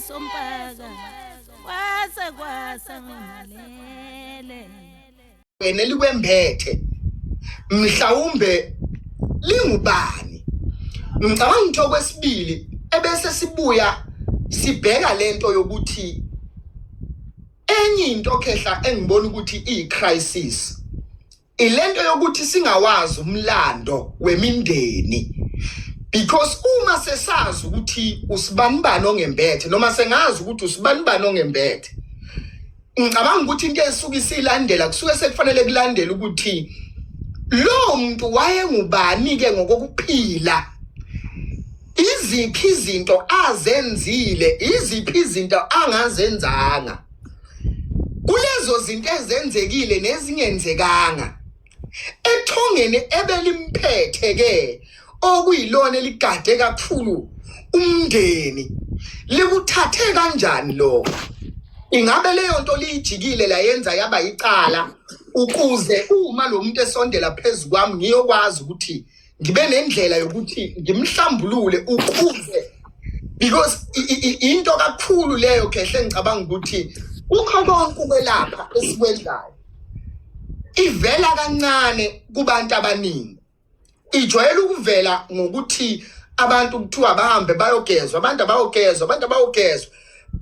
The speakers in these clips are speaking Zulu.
Sompaka kwase kwasa ngimalele. Wena elikwembethe mhlawumbe lingubani? Ngicabanga ukuthi okwesibili ebese sibuya sibheka lento yokuthi enye into khehla engibona ukuthi iyi-crisis ilento yokuthi singawazi umlando wemindeni, because uma sesazi ukuthi usibanibani ongembethe noma sengazi ukuthi usibanibani ongembethe, ngicabanga ukuthi into esuke isilandela kusuke sekufanele kulandele ukuthi lo muntu wayengubani ke ngokokuphila, iziphi izinto azenzile, iziphi izinto angazenzanga, kulezo zinto ezenzekile nezingenzekanga ethongeni ebelimphethe ke, okuyilona eligade kakhulu umndeni, likuthathe kanjani lokho? Ingabe leyo nto liyijikile layenza yaba icala, ukuze uma lo muntu esondela phezu kwami ngiyokwazi ukuthi ngibe nendlela yokuthi ngimhlambulule, ukuze because into kakhulu leyo khehle, ngicabanga ukuthi kukho konke ukwelapha esikwenzayo ivela kancane kubantu abaningi. Ijwayele ukuvela ngokuthi abantu kuthiwa bahambe bayogezwa, abantu abayogezwa, abantu abayogezwa,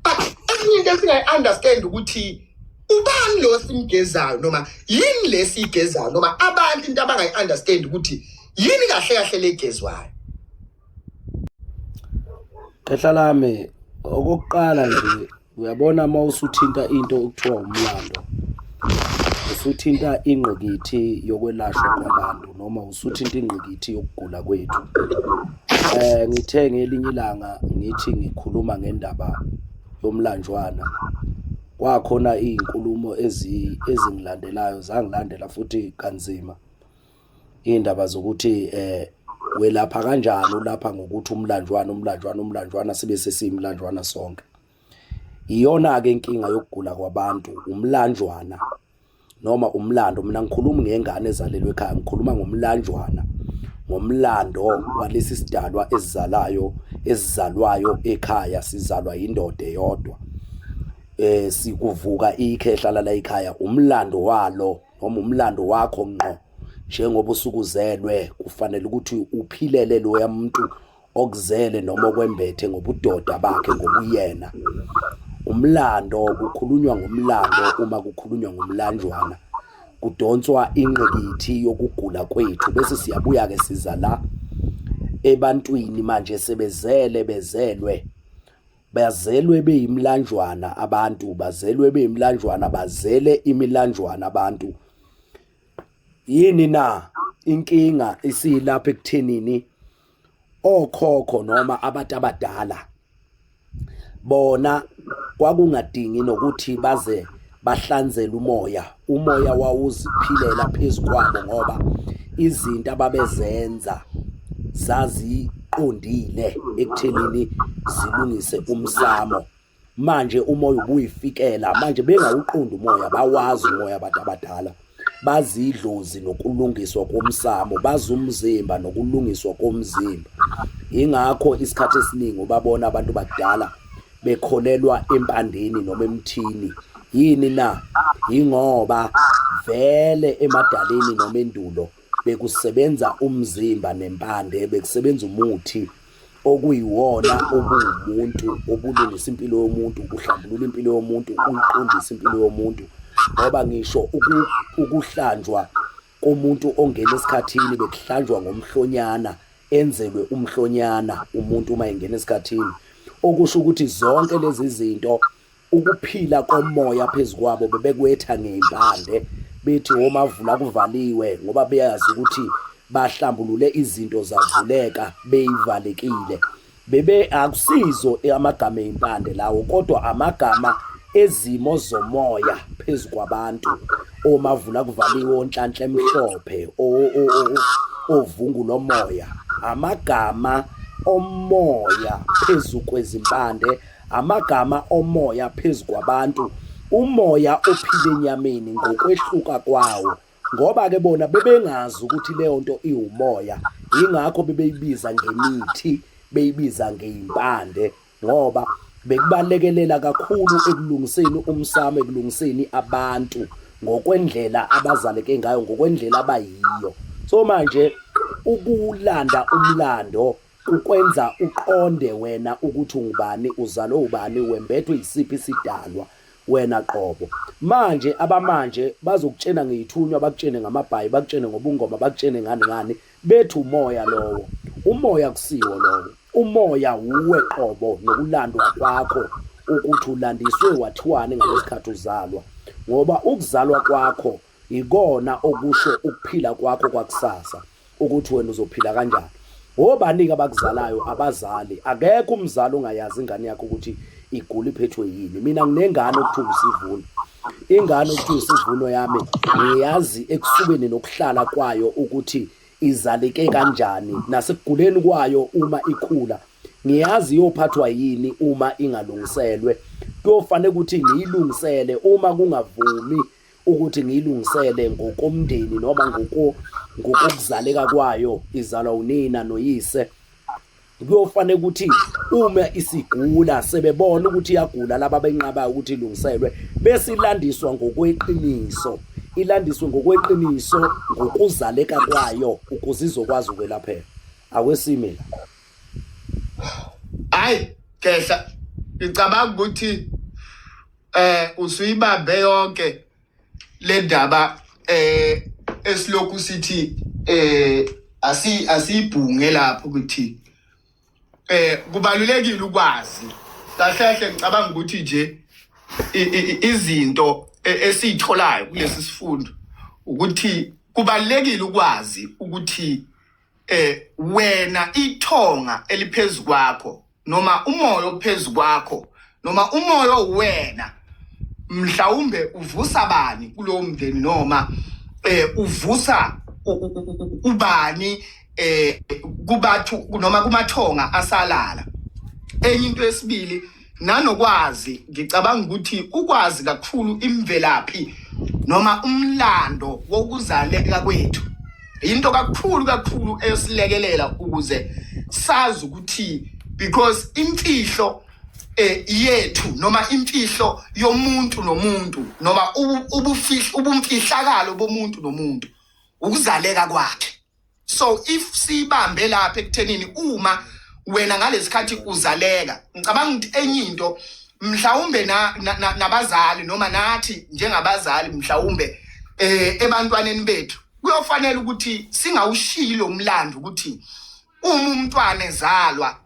but enye into esingayi-understand ukuthi ubani lo simgezayo noma yini lesiyigezayo, noma abantu into abangayi-understand ukuthi yini kahle kahle legezwayo. Khehla lami, okokuqala nje, uyabona uma usuthinta into okuthiwa umlando, usuthinta ingqikithi yokwelashwa kwabantu noma usuthinta ingqikithi yokugula kwethu. Ngithe ngelinye ilanga ngithi ngikhuluma ngendaba yomlanjwana, kwakhona iy'nkulumo ezingilandelayo, zangilandela futhi kanzima. Iy'ndaba zokuthi welapha kanjani, ulapha ngokuthi umlanjwana, umlanjwana, umlanjwana, sibe sesiyimlanjwana sonke. Iyona-ke inkinga yokugula kwabantu, umlanjwana noma umlando. Mina ngikhuluma ngengane ezalelwe ekhaya, ngikhuluma ngomlanjwana, ngomlando walesi sidalwa esizalayo, esizalwayo ekhaya, sizalwa yindoda eyodwa. Sikuvuka ikhehla lala ekhaya, umlando walo noma umlando wakho ngqo njengoba usukuzelwe, kufanele ukuthi uphilele loya muntu okuzele noma okwembethe ngobudoda bakhe, ngobuyena. Umlando, kukhulunywa ngomlando uma kukhulunywa ngomlanjwana, kudonswa ingqikithi yokugula kwethu, bese siyabuya-ke siza la ebantwini manje sebezele, bezelwe, bazelwe beyimilanjwana abantu, bazelwe beyimilanjwana, bazele imilanjwana abantu. Yini na inkinga isilapha ekuthenini okhokho noma abantu abadala bona kwakungadingi nokuthi baze bahlanzele umoya, umoya wawuziphilela phezu kwabo ngoba izinto ababezenza zaziqondile ekuthenini zilungise umsamo. Manje umoya ubuyifikela manje, bengawuqondi umoya, bawazi umoya abantu abadala, bazi idlozi nokulungiswa komsamo, bazi umzimba nokulungiswa komzimba. Ingakho isikhathi esiningi ubabona abantu bakudala bekholelwa empandeni noma emthini. Yini na? Yingoba vele emadaleni noma endulo bekusebenza umzimba nempande, bekusebenza umuthi okuyiwona obuwumuntu, obulungisa impilo yomuntu, uhlambulula impilo yomuntu, uyiqondisa impilo yomuntu. Ngoba ngisho ukuhlanjwa komuntu ongena esikhathini bekuhlanjwa ngomhlonyana, enzelwe umhlonyana umuntu uma engena esikhathini, okusho ukuthi zonke lezi zinto ukuphila komoya phezu kwabo bebekwetha ngey'mpande, bethi omavula kuvaliwe, ngoba beyazi ukuthi bahlambulule izinto zavuleka beyivalekile. Bebe akusizo amagama ey'mpande lawo, kodwa amagama ezimo zomoya phezu kwabantu, omavula kuvaliwe, onhlanhla emhlophe, ovungu lomoya, amagama omoya phezu kwezimpande, amagama omoya phezu kwabantu, umoya ophila enyameni ngokwehluka kwawo. Ngoba ke bona bebengazi ukuthi leyo nto iwumoya, yingakho bebeyibiza ngemithi, beyibiza ngey'mpande, ngoba Bekubalekelela kakhulu ekulungiseni umsamo, ekulungiseni abantu ngokwendlela abazaleke ngayo, ngokwendlela abayiyo. So manje ukulanda umlando kukwenza uqonde wena ukuthi ungubani, uzalwe ubani, wembethwe yisiphi isidalwa wena qobo. Manje abamanje bazokutshena ngeyithunywa, bakutshene ngamabhayi, bakutshene ngobungoma, bakutshene ngani ngani, bethi umoya lowo. Umoya kusiwo lowo. Umoya wuwe qobo nokulandwa kwakho ukuthi ulandiswe wathiwani ngalesikhathi uzalwa. Ngoba ukuzalwa kwakho yikona okusho ukuphila kwakho kwakusasa ukuthi wena uzophila kanjani. Obani-ke abakuzalayo? Abazali. Akekho umzali ongayazi ingane yakhe ukuthi igula iphethwe yini. Mina nginengane okuthiwa uSivuno. Ingane okuthiwa uSivuno yami ngiyazi ekusukeni nokuhlala kwayo ukuthi izaleke kanjani nasekuguleni kwayo uma ikhula. Ngiyazi iyophathwa yini uma ingalungiselwe. Kuyofanele ukuthi ngiyilungisele uma kungavumi ukuthi ngiyilungisele ngokomndeni noma ngoko ngokokuzaleka kwayo izalwa unina noyise kuyofanele ukuthi uma isigula sebebona ukuthi iyagula laba benqabayo ukuthi ilungiselwe bese ilandiswa ngokweqiniso ilandiswe ngokweqiniso ngokuzaleka kwayo ukuze izokwazi ukwelapheka akwesime la. Hayi kehla ngicabanga ukuthi usuyibambe yonke le ndaba esilokhu sithi asiyibhunge lapho ukuthi kubalulekile ukwazi kahle kahle. Ngicabanga ukuthi nje izinto esiyitholayo kulesi sifundo ukuthi kubalulekile ukwazi ukuthi wena ithonga eliphezulu kwakho noma umoya ophezulu kwakho noma umoya owena mhlawumbe uvusa bani kulowo mndeni noma uvusa ubani kubathu noma kumathonga asalala. Enye into yesibili nanokwazi, ngicabanga ukuthi ukwazi kakhulu imvelaphi noma umlando wokuzaleka kwethu into kakhulu kakhulu eyosilekelela ukuze sazi ukuthi because imfihlo yethu noma imfihlo yomuntu nomuntu noma ubufihlo ubumfihlakalo bomuntu nomuntu ukuzaleka kwakhe. So if sibambe lapha ekuthenini uma wena ngalesikhathi uzaleka, ngicabanga ukuthi enye into mhlawumbe nabazali noma nathi njengabazali mhlawumbe ebantwaneni bethu kuyofanele ukuthi singawushiyi lo mlando ukuthi uma umntwana ezalwa,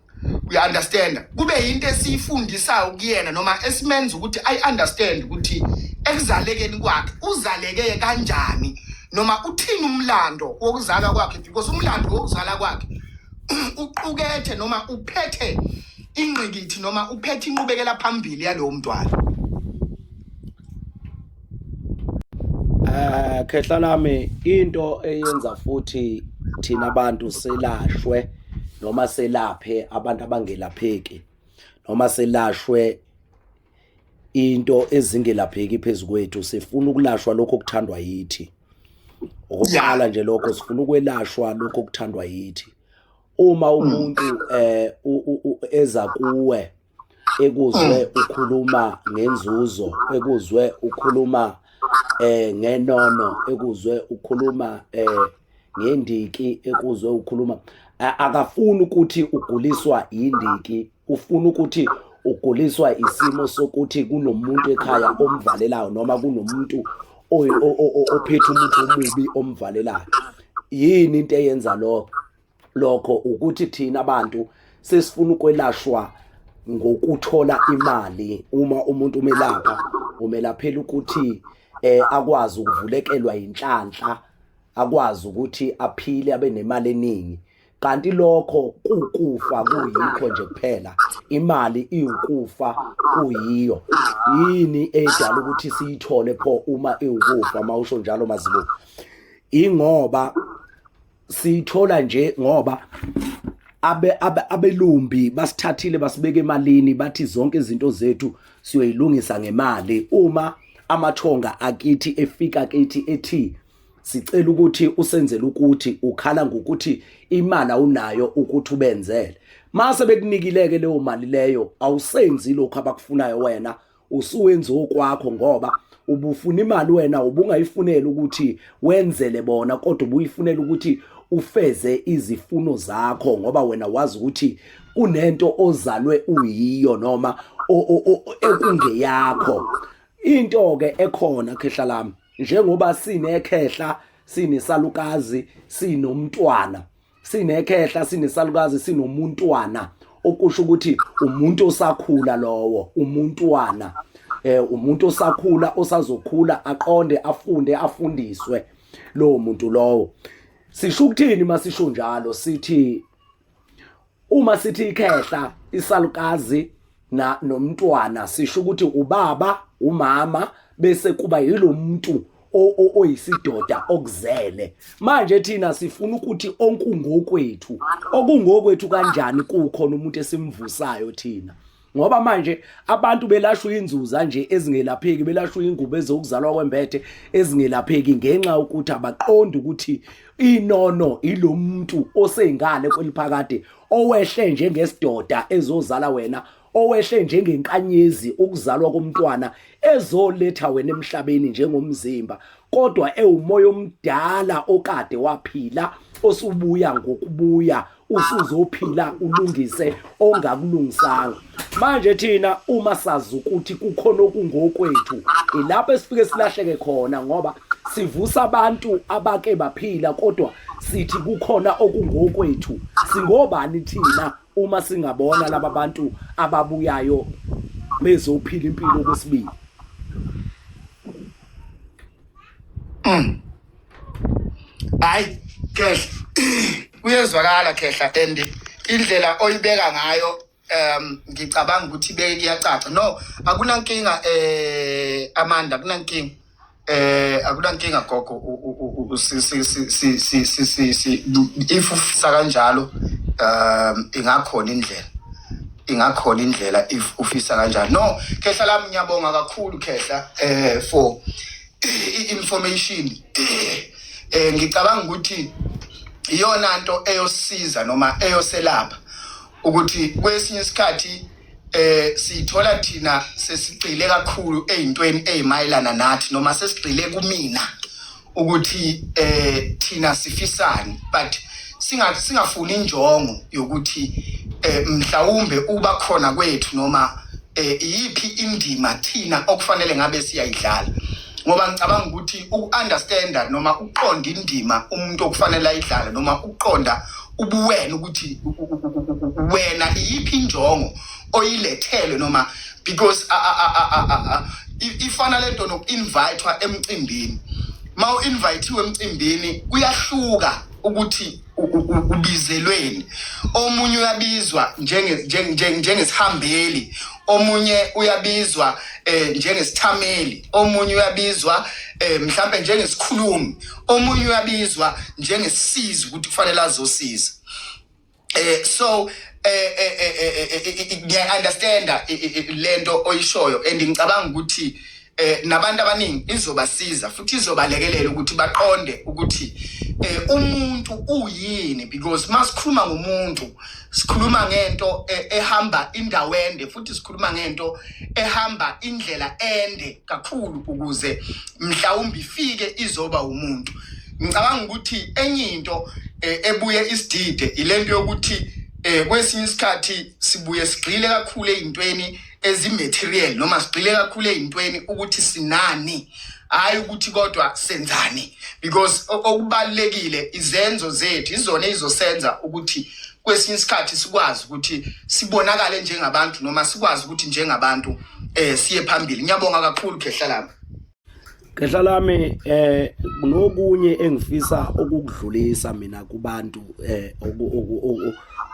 you understand, kube yinto esiyifundisayo kuyena noma esimenza ukuthi I understand ukuthi ekuzalekeni kwakhe uzaleke kanjani noma uthini umlando wokuzalwa kwakhe, because umlando wokuzalwa kwakhe uqukethe noma uphethe ingqikithi noma uphethe inqubekela phambili yalowo mntwana. Khehla lami, into eyenza futhi thina abantu selashwe noma selaphe abantu abangelapheki noma selashwe into ezingelapheki phezu kwethu, sifuna ukulashwa lokho okuthandwa yithi. Okokuqala nje lokho, sifuna ukwelashwa lokho okuthandwa yithi. Uma umuntu eza kuwe ekuzwe ukhuluma ngenzuzo, ekuzwe ukhuluma ngenono, ekuzwe ukhuluma ngendiki, ekuzwe ukhuluma, akafuni ukuthi uguliswa yindiki, ufuna ukuthi uguliswa isimo sokuthi kunomuntu ekhaya omvalelayo noma kunomuntu ophethe umuthi omubi omvalelayo. Yini into eyenza lokho? Lokho ukuthi thina abantu sesifuna ukwelashwa ngokuthola imali. Uma umuntu umelapha, umelaphela ukuthi akwazi ukuvulekelwa inhlanhla, akwazi ukuthi aphile abe nemali eningi, kanti lokho kukufa kuyikho nje kuphela. Imali iwukufa kuyiyo. Yini edala ukuthi siyithole pho uma iwukufa? Mawusho njalo Mazibuko, ingoba siyithola nje ngoba abelumbi basithathile basibeka emalini, bathi zonke izinto zethu siyoyilungisa ngemali. Uma amathonga akithi efika kithi ethi Sicela ukuthi usenzele ukuthi ukhala ngokuthi imali awunayo ukuthi ubenzele. Mase bekunikileke leyo mali leyo awusenzi lokho abakufunayo wena usuwenza okwakho ngoba ubufuna imali wena ubungayifuneli ukuthi wenzele bona kodwa ubuyifunela ukuthi ufeze izifuno zakho ngoba wena wazi ukuthi kunento ozalwe uyiyo noma ekungeyakho into ke ekhona khehla lami njengoba sinekhehla sinesalukazi sinomntwana sinekhehla sinesalukazi sinomuntwana okusho ukuthi umuntu osakhula lowo umuntwana eh umuntu osakhula osazokhula aqonde afunde afundiswe lowo muntu lowo sisho ukuthini masisho njalo sithi Uma sithi ikhehla isalukazi na nomntwana sisho ukuthi ubaba umama bese kuba yilomuntu oyisidoda okuzele manje thina sifuna ukuthi onkungokwethu okungokwethu kanjani kukhona umuntu esimvusayo thina ngoba manje abantu belashwa inzuza nje ezingelapheki belashwa ingubo ezokuzalwa kwembethe ezingelapheki ngenxa yokuthi abaqondi ukuthi inono ilomuntu osengale kweliphakade owehle njengesidoda ezozala wena owehle njengenkanyezi ukuzalwa komntwana ezoletha wena emhlabeni njengomzimba kodwa ewumoya omdala okade waphila osubuya ngokubuya usuzophila ulungise ongakulungisanga manje thina uma sazi ukuthi kukhona okungokwethu ilapho esifike silahleke khona ngoba sivusa abantu abake baphila kodwa sithi kukhona okungokwethu singobani thina uma singabona laba bantu ababuyayo bezophila impilo okwesibili Hayi khehla kuyezwakala khehla and indlela oyibeka ngayo ngicabanga ukuthi ibeke kuyacaca no akunankinga eh Amanda akunankinga eh akunankinga gogo si si si si si si si si if ufisa kanjalo ingakhona indlela ingakhona indlela if ufisa kanjalo no khehla lami ngiyabonga kakhulu khehla eh for i-information eh ngicabanga ukuthi iyona nto eyosiza noma eyoselapha ukuthi kwesinye isikhathi eh sithola thina sesigxile kakhulu ezintweni ezimayelana nathi noma sesigxile kumina ukuthi eh thina sifisani but singathi singafuni injongo yokuthi eh mhlawumbe uba khona kwethu noma eh iyiphi indima thina okufanele ngabe siyayidlala ngoba ngicabanga ukuthi uku-understanda noma ukuqonda indima umuntu okufanele ayidlale noma ukuqonda ubuwena ukuthi wena iyiphi injongo oyilethelwe noma because ifana lento noku-invitwa emcimbini ma u-invithiwe emcimbini kuyahluka ukuthi ubizelweni omunye uyabizwa njengesihambeli omunye uyabizwa eh njengesithameli omunye uyabizwa eh mhlambe njengesikhulumi omunye uyabizwa njengesisizi ukuthi kufanele azosiza eh so eh, eh, eh, eh ngiya understanda lento oyishoyo and ngicabanga ukuthi eh nabantu abaningi izobasiza futhi izobalekelela ukuthi baqonde ukuthi eh umuntu uyini because masikhuluma ngomuntu sikhuluma ngento eh, ehamba indawo ende futhi sikhuluma ngento ehamba indlela ende kakhulu ukuze mhlawumbe ifike izoba umuntu ngicabanga ukuthi enye into eh, ebuye isidide ilento yokuthi eh kwesinye isikhathi sibuye sigxile kakhulu ezintweni ezimaterial noma sigxile kakhulu ezintweni ukuthi sinani hayi ukuthi kodwa senzani because okubalekile izenzo zethu izona ezizosenza ukuthi kwesinye isikhathi sikwazi ukuthi sibonakale njengabantu noma sikwazi ukuthi njengabantu eh siye phambili ngiyabonga kakhulu khehla lami Khehla lami eh kunokunye engifisa ukukudlulisa mina kubantu eh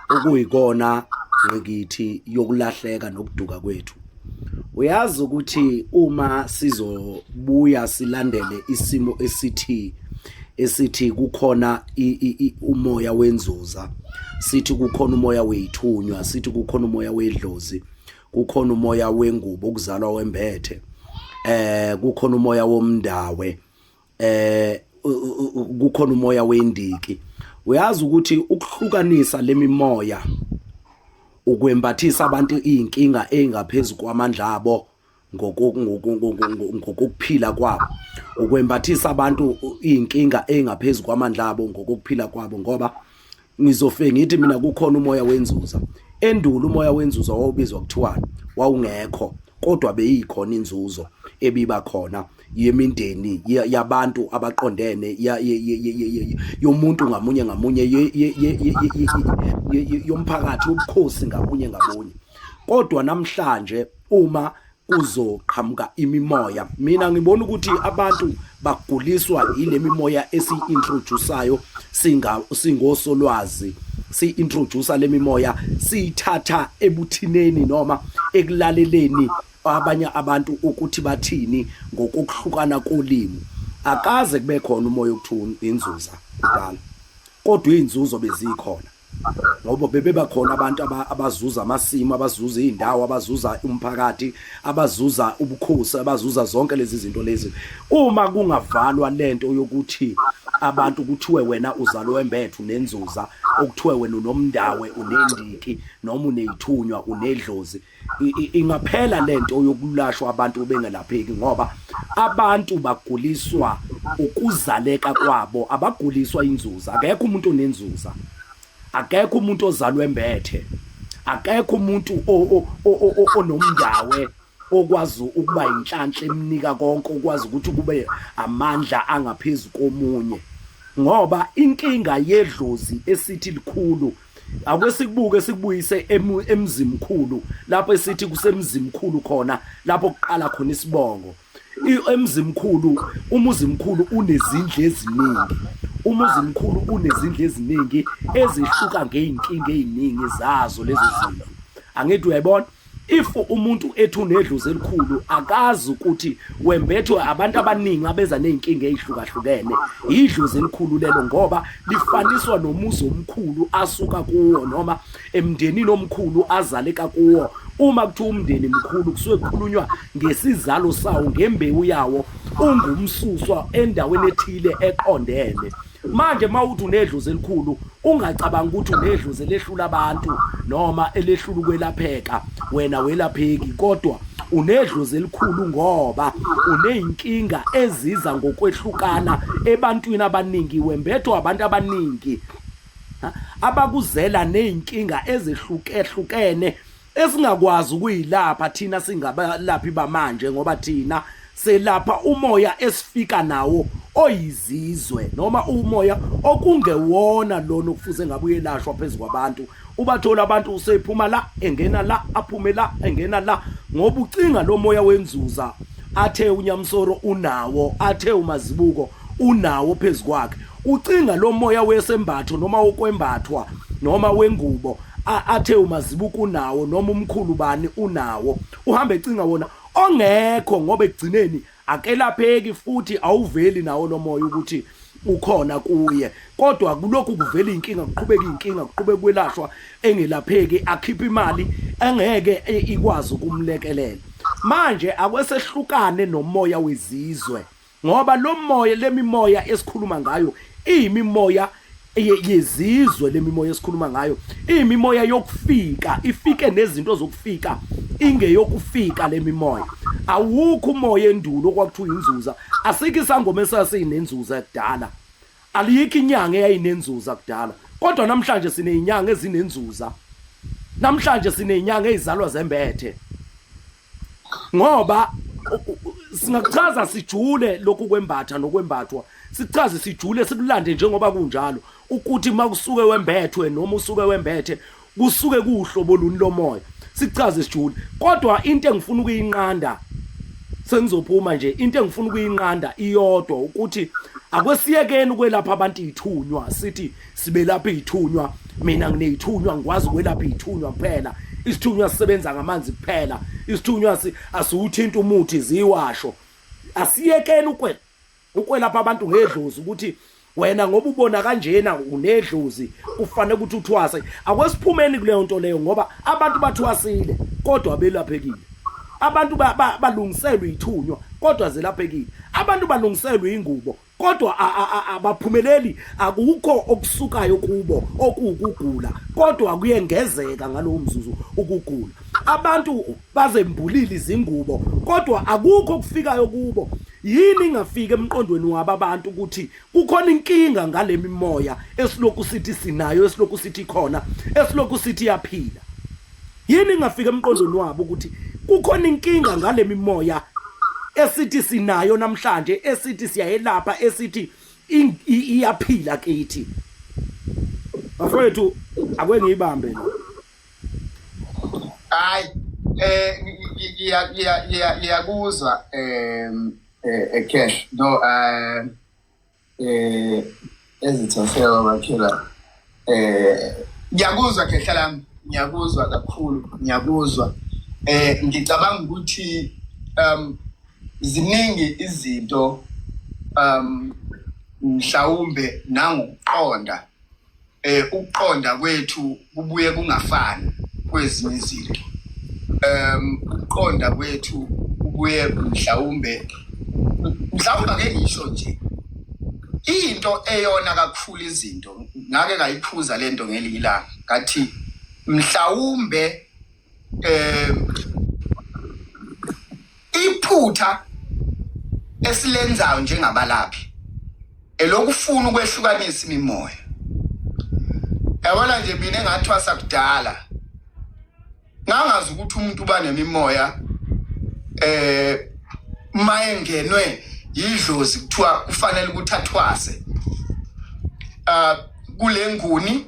okuyikona ngqikithi yokulahleka nokuduka kwethu. Uyazi ukuthi uma sizobuya silandele isimo esithi esithi kukhona umoya wenzuza sithi kukhona umoya weyithunywa sithi kukhona umoya wedlozi kukhona umoya wengubo ukuzalwa wembethe eh kukhona umoya womndawe eh Kukhona umoya wendiki. Uyazi ukuthi ukuhlukanisa lemimoya ukwembathisa abantu izinkinga ezingaphezulu kwamandla abo ngokuphila kwabo, ukwembathisa abantu izinkinga ezingaphezulu kwamandla abo ngokuphila kwabo. Ngoba ngizofike ngithi mina kukhona umoya wenzuza. Endulo umoya wenzuza wawubizwa kuthiwani? Wawungekho, kodwa beyikhona inzuzo ebiba khona yemindeni yabantu abaqondene, yomuntu ngamunye ngamunye, yomphakathi, wobukhosi ngabunye ngabunye. Kodwa namhlanje uma kuzoqhamuka imimoya, mina ngibona ukuthi abantu baguliswa ile mimoya esiyi-introduce-ayo singa singosolwazi. Si-introduce le mimoya siyithatha ebuthineni noma ekulaleleni abanye abantu ukuthi bathini ngokuhlukana kolimi. Akaze kube khona umoya okuthiwa inzuza kudala, kodwa iy'nzuzo bezikhona ngoba bebeba khona abantu abazuza amasimu, abazuza izindawo, abazuza umphakathi, abazuza ubukhosi, abazuza zonke lezi zinto lezi. Uma kungavalwa lento yokuthi abantu kuthiwe wena uzalwe wembethu nenzuza, okuthiwe wena unomndawe, unendiki, noma uneyithunywa, unedlozi, ingaphela lento yokulashwa abantu bengelapheki, ngoba abantu baguliswa ukuzaleka kwabo, abaguliswa inzuza. Akekho umuntu onenzuza, akekho umuntu ozalwe embethe, akekho umuntu onomndawe okwazi ukuba inhlanhla emnika konke, okwazi ukuthi kube amandla angaphezu komunye. Ngoba inkinga yedlozi esithi likhulu, ake sikubuke sikubuyise emzimkhulu, lapho esithi kusemzimkhulu khona, lapho kuqala khona isibongo. Emzimkhulu, umuzimkhulu unezindlu eziningi, umuzimkhulu unezindlu eziningi ezihluka ngey'nkinga ey'ningi zazo lezo zindlu. Angithi uyayibona, if umuntu ethi unedlozi elikhulu, akazi ukuthi wembethwe abantu abaningi abeza nezinkinga ezihlukahlukene. Idlozi elikhulu lelo ngoba lifaniswa nomuzi omkhulu asuka kuwo, noma emndenini omkhulu azaleka kuwo. Uma kuthiwa umndeni mkhulu, kusuke kukhulunywa ngesizalo sawo, ngembewu yawo, ungumsuswa endaweni ethile eqondene. Manje mawuthi unedlozi elikhulu, ungacabanga ukuthi unedlozi elehlula abantu noma elehlula ukwelapheka, wena welapheki, kodwa unedlozi elikhulu ngoba uneyinkinga eziza ngokwehlukana ebantwini abaningi, wembethwa abantu abaningi abakuzela nezinkinga ezehlukehlukene esingakwazi ukuyilapha thina singabalaphi bamanje, ngoba thina selapha umoya esifika nawo oyizizwe, noma umoya okungewona lona okufuze ngabe uyelashwa phezu kwabantu. Ubathola abantu usephuma la engena la, aphume la engena la, ngoba ucinga lo moya wenzuza athe uNyamsoro unawo, athe uMazibuko unawo phezu kwakhe. Ucinga lo moya wesembatho noma wokwembathwa noma wengubo athe uMazibuko unawo noma umkhulu bani unawo, uhambe ecinga wona ongekho, ngoba ekugcineni akelapheki futhi awuveli nawo lo moya ukuthi ukhona kuye. Kodwa kulokhu kuvela inkinga, kuqhubeka inkinga, kuqhubeka kwelashwa engelapheki, akhipha imali engeke ikwazi ukumlekelela. Manje akwesehlukane nomoya wezizwe, ngoba lo moya, lemimoya esikhuluma ngayo iyimimoya yezizwe. Lemimoya esikhuluma ngayo iyimimoya yokufika, ifike nezinto zokufika, ingeyokufika lemimoya. Awukho umoya endulo okwakuthiwa inzuza. Asikho isangoma esasiyinenzuza kudala, aliyikho inyanga eyayinenzuza kudala, kodwa namhlanje sinezinyanga ezinenzuza, namhlanje sinezinyanga ezizalwa zembethe. Ngoba singakuchaza sijule lokhu kwembatha nokwembathwa, sichaze sijule, sikulande njengoba kunjalo, ukuthi makusuke wembethwe noma usuke wembethe kusuke kuhlobo luni lomoya, sichaze sijule. Kodwa into engifuna ukuyinqanda, sengizophuma nje, into engifuna ukuyinqanda iyodwa, ukuthi akwesiyekeni ukwelapha abantu izithunywa, sithi sibelapha izithunywa, mina nginezithunywa, ngikwazi ukwelapha izithunywa kuphela, isithunywa sisebenza ngamanzi kuphela, isithunywa asiwuthinta umuthi ziwasho. Asiyekeni ukwelapha abantu ngedlozi, ukuthi wena ngoba ubona kanjena unedlozi kufanele ukuthi uthwase. Akwesiphumeni kuleyo nto leyo, ngoba abantu bathwasile kodwa belaphekile, abantu balungiselwe ithunywa kodwa zelaphekile. Abantu balungiselwe ingubo kodwa abaphumeleli, akukho okusukayo kubo okuwukugula, kodwa kuyengezeka ngalowo mzuzu ukugula. Abantu bazembulile izingubo kodwa akukho okufikayo kubo. Yini ingafika emqondweni wabo abantu ukuthi kukhona inkinga ngale mimoya esilokhu sithi sinayo, esilokhu sithi khona, esilokhu sithi iyaphila? Yini ingafika emqondweni wabo ukuthi kukhona inkinga ngale mimoya esithi sinayo namhlanje, esithi siyayelapha, esithi iyaphila kithi? Bafowethu, ake ngiyibambe la. Hayi, ngiyakuzwa Cash. No, ezithasela bakhela. Ngiyakuzwa khehla lami, ngiyakuzwa kakhulu, ngiyakuzwa. Ngicabanga ukuthi ziningi izinto, mhlawumbe nangokuqonda, ukuqonda kwethu kubuye kungafani kwezinye izinto. Ukuqonda kwethu kubuye mhlawumbe ake ngisho nje into eyona kakhulu izinto, ngake ngayiphuza lento ngelinye ilanga, ngathi mhlawumbe iphutha esilenzayo njengabalaphi elokufuna ukwehlukanisa imimoya. Yabona nje, mina engathwasa kudala ngangazi ukuthi umuntu uba nemimoya mayengenwe yidlozi kuthiwa kufanele ukuthi athwase kule nguni,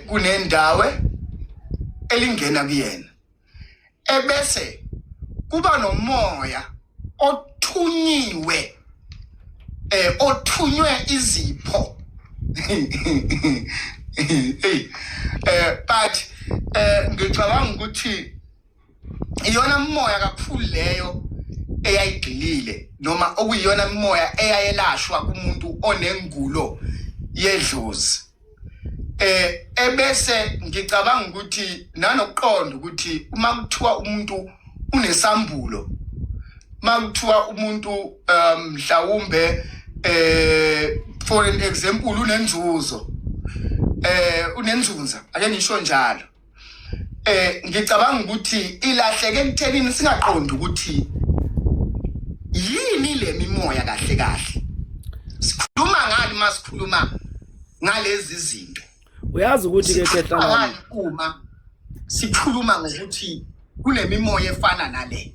kunendawo elingena kuyena, ebese kuba nomoya othunyiwe, othunywe izipho. Hey, but ngicabanga ukuthi iyona moya kakhulu leyo eyayigxilile, noma okuyiyona moya eyayelashwa kumuntu onengulo yedlozi. Ebese ngicabanga ukuthi nanokuqonda ukuthi uma kuthiwa umuntu unesambulo, uma kuthiwa umuntu mhlawumbe, for an example, unenzuzo, unenzunza, ake ngisho njalo, ngicabanga ukuthi ilahleke ekuthenini singaqondi ukuthi yini le mimoya kahle kahle, sikhuluma ngani masikhuluma ngalezi zinto. Uyazi ukuthi ke khehla lami, uma sikhuluma ngokuthi kunemimoya efana nale,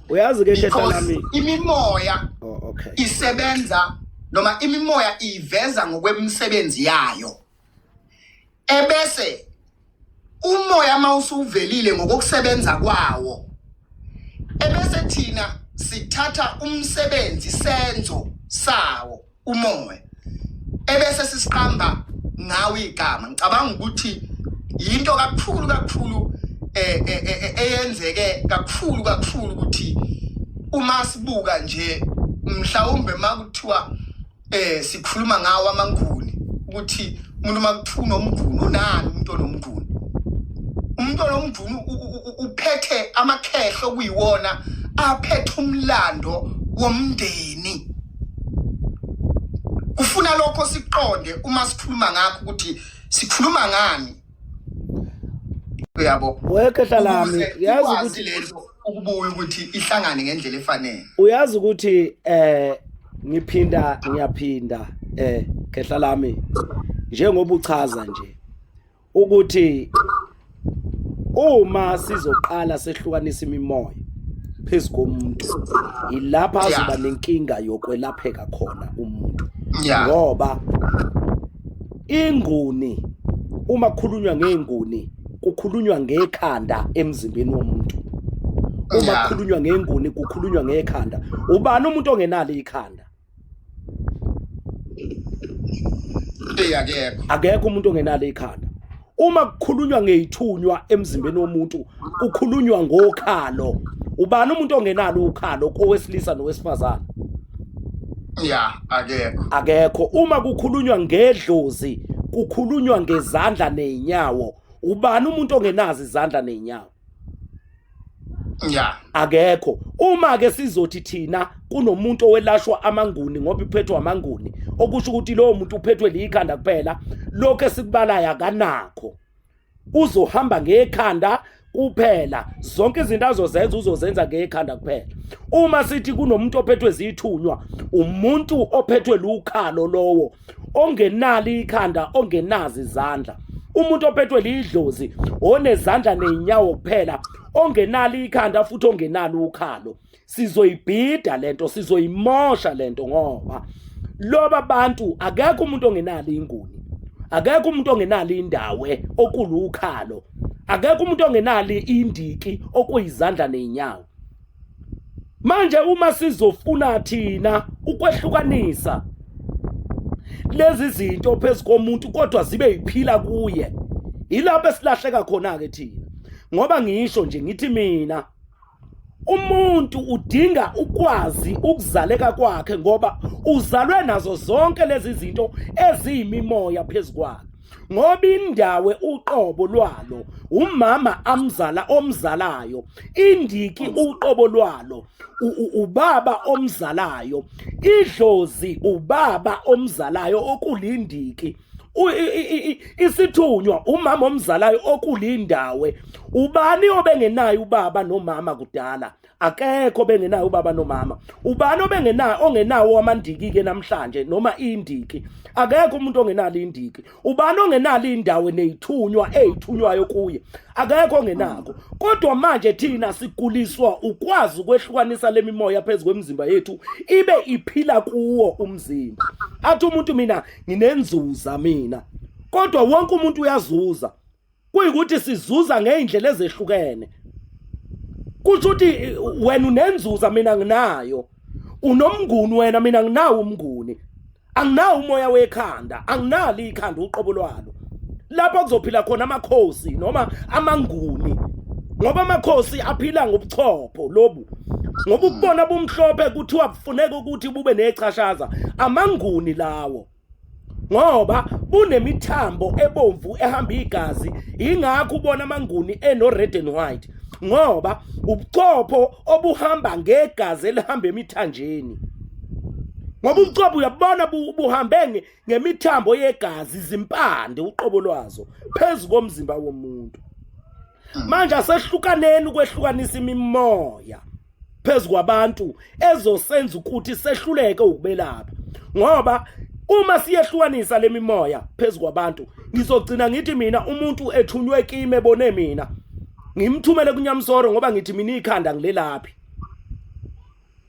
uyazi ke khehla lami, imimoya oh, okay, isebenza noma imimoya iveza ngokwemisebenzi yayo, ebese umoya mawusuvelile ngokusebenza kwawo, ebese thina sithatha umsebenzi, senzo sawo umoya, ebese sisiqamba ngawo igama. Ngicabanga ukuthi yinto kakhulu kakhulu eyenzeke kakhulu kakhulu ukuthi uma sibuka nje, mhlawumbe makuthiwa sikhuluma ngawo amanguni, ukuthi umuntu makuthiwa unomnguni, unani umuntu onomnguni? Umuntu onomnguni uphethe amakhehlo, okuyiwona aphethe umlando womndeni. Kufuna lokho siqonde uma sikhuluma ngakho ukuthi sikhuluma ngani, uyabo? Wekhehla lami, yazi ukuthi lento ukubuya ukuthi ihlangane ngendlela efanele. Uyazi ukuthi ngiphinda ngiyaphinda, khehla lami, njengoba uchaza nje ukuthi uma sizoqala sehlukanisa imimoya phezu komuntu, ilapha azoba nenkinga yokwelapheka khona umuntu, ngoba inguni, uma kukhulunywa ngenguni, kukhulunywa ngekhanda emzimbeni womuntu. Uma kukhulunywa ngenguni, kukhulunywa ngekhanda. Ubani umuntu ongenalo ikhanda? Akekho. Akekho umuntu ongenalo ikhanda. Uma kukhulunywa ngeyithunywa emzimbeni womuntu, kukhulunywa ngokhalo. Ubani umuntu ongenalo ukhalo kowesilisa nowesifazane? Ya, akekho. Akekho. Uma kukhulunywa ngedlozi, kukhulunywa ngezandla nezinyawo. Ubani umuntu ongenazo izandla nezinyawo? Yeah. Akekho. Uma ke sizothi thina kunomuntu owelashwa amanguni ngoba iphethwe amanguni, okusho ukuthi lowo muntu uphethwe likhanda kuphela, lokho esikubalayo akanakho. Uzohamba ngekhanda kuphela, zonke izinto azozenza uzozenza ngekhanda kuphela. Uma sithi kunomuntu ophethwe zithunywa, umuntu ophethwe lukhalo lowo ongenalo ikhanda, ongenazo izandla. Umuntu ophethwe lidlozi onezandla nezinyawo kuphela, ongenalo ikhanda futhi ongenalo ukhalo. Sizoyibhida lento, sizoyimosha lento, ngoba loba bantu akekho umuntu ongenalo inguni, akekho umuntu ongenalo indawe okulukhalo, akekho umuntu ongenalo indiki okuyizandla nezinyawo. Manje uma sizofuna thina ukwehlukanisa lezi zinto phezu komuntu kodwa zibe yiphila kuye, ilapho esilahleka khona ke thina. Ngoba ngisho nje ngithi mina umuntu udinga ukwazi ukuzaleka kwakhe, ngoba uzalwe nazo zonke lezi zinto eziyimimoya phezu kwakhe. Ngoba indawe uqobo lwalo umama amzala omzalayo, indiki uqobo lwalo ubaba omzalayo, idlozi ubaba omzalayo okulindiki, isithunywa umama omzalayo okulindawe. Ubani obengenayo ubaba nomama kudala? Akekho bengenayo ubaba nomama. Ubani obengenayo ongenawo amandiki ke namhlanje noma indiki? Akekho umuntu ongenalo indiki. Ubani ongenalo indawo nezithunywa ezithunywayo kuye? Akekho ongenako. Kodwa manje thina siguliswa ukwazi ukwehlukanisa lemimoya phezu kwemizimba yethu ibe iphila kuwo umzimba. Athi umuntu mina nginenzuza mina, kodwa wonke umuntu uyazuza, kuyikuthi sizuza ngezindlela ezehlukene. Kusho ukuthi wena unenzuza, mina nginayo. Unomnguni wena, mina nginawo umnguni. Anginawo umoya wekhanda, anginalo ikhanda uqobo lwalo. Lapho kuzophila khona amakhosi noma amanguni, ngoba amakhosi aphila ngobuchopho lobu, ngoba ukubona bumhlophe kuthiwa kufuneka ukuthi bube nechashaza. Amanguni lawo, ngoba bunemithambo ebomvu ehamba igazi, ingakho ubona amanguni eno red and white, ngoba ubuchopho obuhamba ngegazi elihamba emithanjeni. Ngoba ubuchopho uyabona buhambe ngemithambo yegazi, izimpande uqobo lwazo phezu komzimba womuntu. Manje asehlukaneni ukwehlukanisa imimoya phezu kwabantu ezosenza ukuthi sehluleke ukubelapha, ngoba uma siyehlukanisa lemimoya phezu kwabantu, ngizogcina ngithi mina umuntu ethunywe kimi ebone mina ngimthumele kuNyamsoro, ngoba ngithi mina ikhanda ngilelaphi.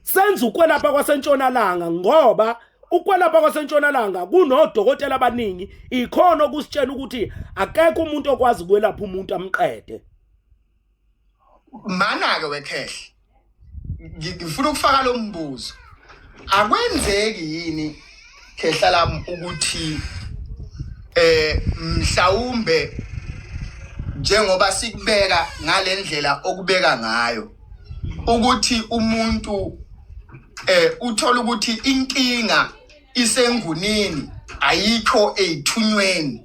Senza ukwelapha kwasentshonalanga, ngoba ukwelapha kwasentshonalanga kunodokotela abaningi, ikhona okusitshela ukuthi akekho umuntu okwazi ukwelapha umuntu amqede. Mana-ke wekhehle, ngifuna ukufaka lo mbuzo. Akwenzeki yini khehla lami ukuthi mhlawumbe njengoba sikubeka ngalendlela okubeka ngayo ukuthi umuntu uthola ukuthi inkinga isengunini ayikho eyithunyweni,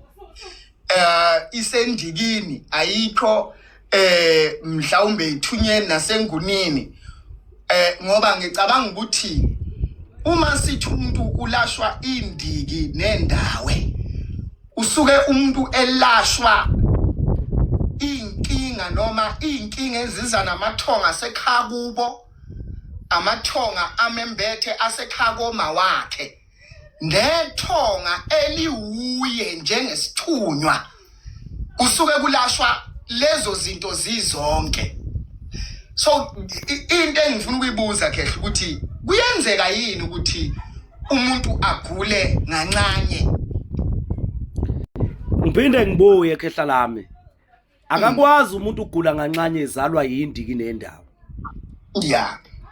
isendikini ayikho mhlawumbe ithunyeni nasengunini, ngoba ngicabanga ukuthi uma sithi umuntu ulashwa indiki nendawe, usuke umuntu elashwa inkinga noma inkinga eziza namathonga asekhaya kubo, amathonga amembethe asekhaya koma wakhe, nethonga eliwuye njengesithunywa, kusuke kulashwa lezo zinto zizonke. So into engifuna ukuyibuza khehla ukuthi kuyenzeka yini ukuthi umuntu agule ngancanye? Ngiphinde ngibuye khehla lami, akakwazi umuntu ugula nganxanye ezalwa yindiki nendawo.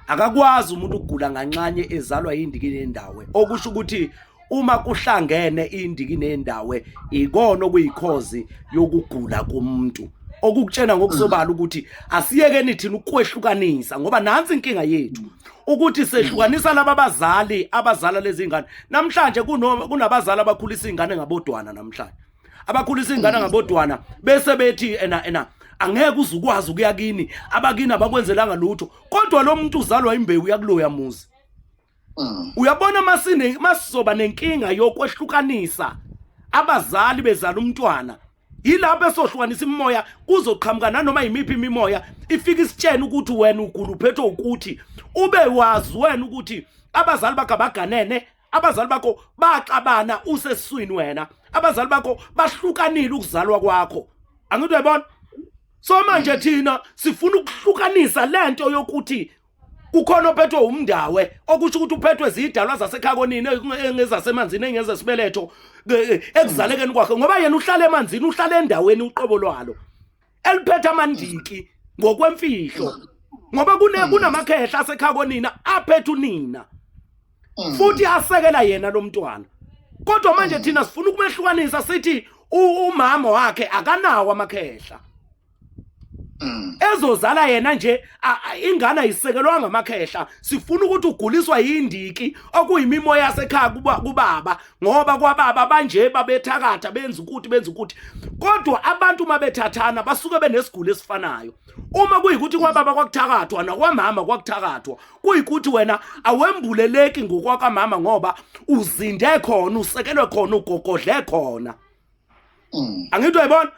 Akakwazi umuntu ukugula nganxanye ezalwa yindiki nendawo, okusho ukuthi uma kuhlangene indiki nendawo ikona okuyikhozi yokugula komuntu, okukutshena ngokusobala ukuthi asiyekeni thina ukwehlukanisa, ngoba nansi inkinga yethu ukuthi sehlukanisa laba bazali abazala lezi ngane. Namhlanje kunabazali abakhulisa izingane ngabodwana, namhlanje abakhulisa izingane ngabodwana, bese bethi ena ena Angeke uze ukwazi ukuya kini, abakini abakwenzelanga lutho, kodwa lo muntu uzalwa imbewu yakuloya muzi. Uyabona, masine masizoba nenkinga yokwehlukanisa abazali bezala umntwana, yilapho esohlukanisa imimoya, kuzoqhamuka nanoma yimiphi imimoya ifike isitshene ukuthi wena ugula uphethwe ukuthi ube wazi wena ukuthi abazali bakho abaganene, abazali bakho baxabana usesiswini wena, abazali bakho bahlukanile ukuzalwa kwakho. Angithi uyabona? So manje thina sifuna ukuhlukanisa lento yokuthi kukhona ophethwe umndawe, okusho ukuthi uphethwe zidalwa zasekhaya konini engezasemanzini, engezesibeletho, ekuzalekeni kwakhe, ngoba yena uhlala emanzini, uhlala endaweni uqobo lwalo eliphethe amandiki ngokwemfihlo, ngoba kunamakhehla asekhaya konina aphethe unina futhi asekela yena lo mntwana. Kodwa manje thina sifuna ukumehlukanisa, sithi umama wakhe akanawo amakhehla ezozala yena nje, ingane ayisekelwanga amakhehla. Sifuna ukuthi uguliswa yindiki, okuyimimoya yasekhaya kubaba, ngoba kwababa banje babethakatha, benza ukuthi, benza ukuthi. Kodwa abantu uma bethathana basuke benesigulo esifanayo. Uma kuyikuthi kwababa kwakuthakathwa nakwamama kwakuthakathwa, kuyikuthi wena awembuleleki ngokwakamama ngoba uzinde khona, usekelwe khona, ugogodle khona. Angithi uyayibona?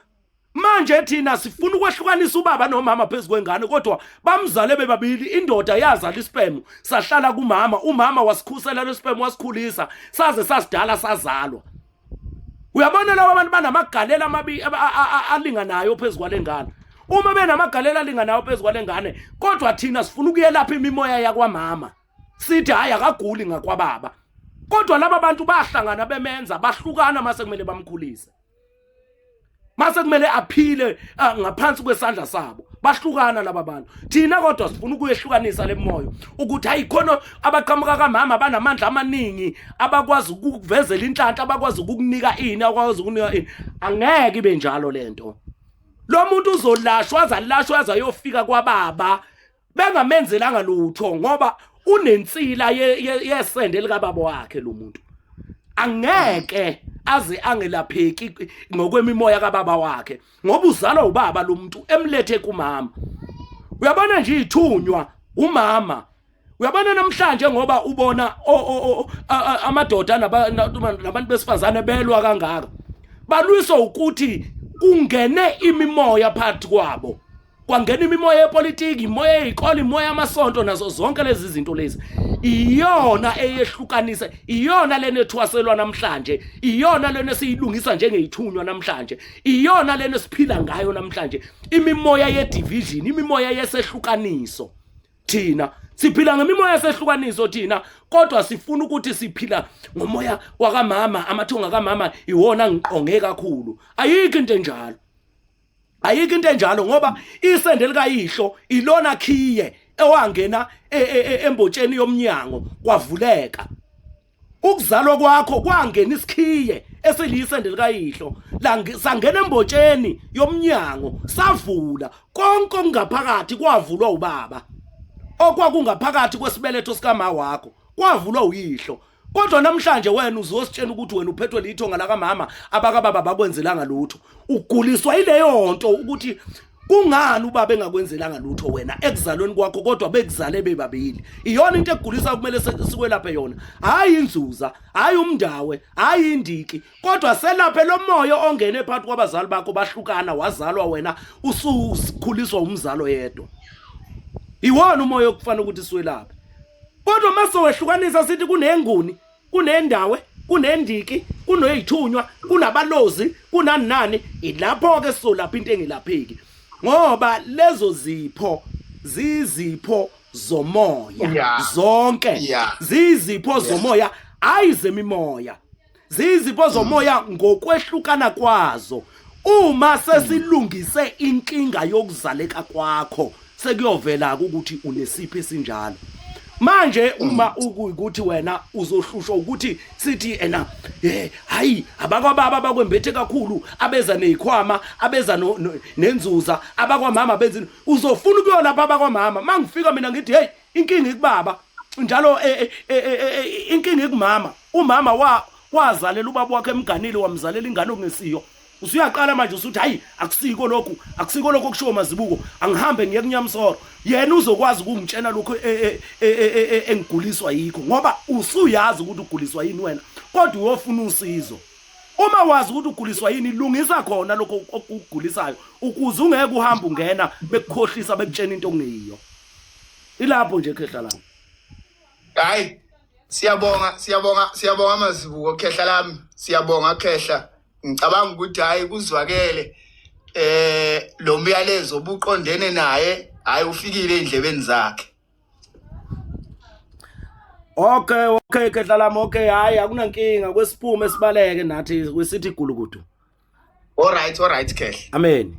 Manje thina sifuna ukwehlukanisa ubaba nomama phezu kwengane, kodwa bamzale bebabili. Indoda yazala isperm, sahlala kumama, umama wasikhusela lesperm, wasikhulisa saze sasidala, sazalwa. Uyabona, laba abantu banamagalelo amabi alinganayo phezu kwalengane. Uma benamagalelo alinganayo phezu kwalengane, kodwa thina sifuna ukuyelapha imimoya yakwamama, sithi hayi, akaguli ngakwababa, kodwa laba bantu bahlangana bemenza, bahlukana mase kumele bamkhulise, mase kumele aphile ngaphansi kwesandla sabo, bahlukana laba bantu. Thina kodwa sifuna ukuyehlukanisa le moyo ukuthi hayi, khona abaqhamuka kamama banamandla amaningi, abakwazi ukukuvezela inhlanhla, abakwazi ukukunika ini, abakwazi ukukunika ini. Angeke ibe njalo lento. Lo muntu uzolashwa, azalashwa aze ayofika kwababa bengamenzelanga lutho, ngoba unensila yesende likababa wakhe. Lo muntu angeke aze angelapheki ngokwemimoya kababa wakhe, ngoba uzalwa ubaba lo muntu emlethe kumama. Uyabona nje, ithunywa umama. Uyabona namhlanje, ngoba ubona amadoda nabantu besifazane belwa kangaka, balwiswa ukuthi kungene imimoya phakathi kwabo, kwangena imimoya yepolitiki, imoya yey'kole, imoya yamasonto, nazo zonke lezi zinto lezi. Iyona eyehlukanisa, iyona lena ethwaselwa namhlanje, iyona lena esiyilungisa njengeyithunywa namhlanje, iyona lena esiphila ngayo namhlanje, imimoya ye-division, imimoya yesehlukaniso. Thina siphila ngemimoya yesehlukaniso thina, kodwa sifuna ukuthi siphila ngomoya wakamama, amathonga kamama iwona ngiqonge kakhulu. Ayikho into enjalo, ayikho into enjalo, ngoba isende likayihlo ilona khiye ewangena embotsheni yomnyango kwavuleka. Ukuzalwa kwakho kwangena isikhiye esiliyisende likayihlo, sangena embotsheni yomnyango, savula konke okungaphakathi. Kwavulwa ubaba okwakungaphakathi kwesibeletho sikama wakho, kwavulwa uyihlo. Kodwa namhlanje wena uzositshela ukuthi wena uphethwe lithonga lakamama, abakababa bakwenzelanga lutho. Uguliswa yileyo nto ukuthi kungani ubaba engakwenzelanga lutho wena ekuzalweni kwakho, kodwa bekuzale bebabili. Iyona into egulisa kumele sikwelaphe yona, hayi inzuza, hayi umndawe, hayi indiki, kodwa selaphe lo moya ongene phakathi kwabazali bakho, bahlukana, wazalwa wena usukhuliswa umzalo yedwa. Iwona umoya okufanele ukuthi siwelaphe. Kodwa mase wehlukanisa, sithi kunenguni, kunendawe, kunendiki, kuneyithunywa, kunabalozi, kunani nani, ilapho ke sizolapha into engelapheki, ngoba lezo zipho zizipho zomoya zonke. Zizipho zomoya, hayi zemimoya, zizipho zomoya ngokwehlukana kwazo. Uma sesilungise inkinga yokuzaleka kwakho, sekuyovela ukuthi unesipho esinjalo. Manje uma ukuyikuthi wena uzohlushwa ukuthi sithi ena hayi, abakwababa bakwembethe kakhulu, abeza nezikhwama, abeza nenzuza, abakwamama benza, uzofuna ukuyolapha abakwamama. Mangifika mina ngithi hey, inkinga ikubaba njalo, inkinga ikumama. Umama wa wazalela ubaba wakhe emganile, wamzalela ingane okungesiyo. Usuyaqala manje usuthi hayi akusiko lokhu, akusiko lokhu okushiwo Mazibuko, angihambe ngiye kuNyamsoro. Yena uzokwazi ukungitshena lokho e, e, e, engiguliswa yikho ngoba usuyazi ukuthi uguliswa yini wena, kodwa uyofuna usizo. Uma wazi ukuthi uguliswa yini, lungisa khona lokho okugulisayo ukuze ungeke uhambe ungena bekukhohlisa bekutshena into okungeyiyo. Ilapho nje khehla lami. Hayi siyabonga siyabonga siyabonga Mazibuko khehla lami siyabonga khehla ngicabanga ukuthi hayi kuzwakele eh lo myalezo obuqondene naye hayi ufikile endlebeni zakhe. Okay okay khehla lami okay hayi akunankinga kwesiphume sibaleke nathi kwesithi gulukudu. All right all right khehla. Amen.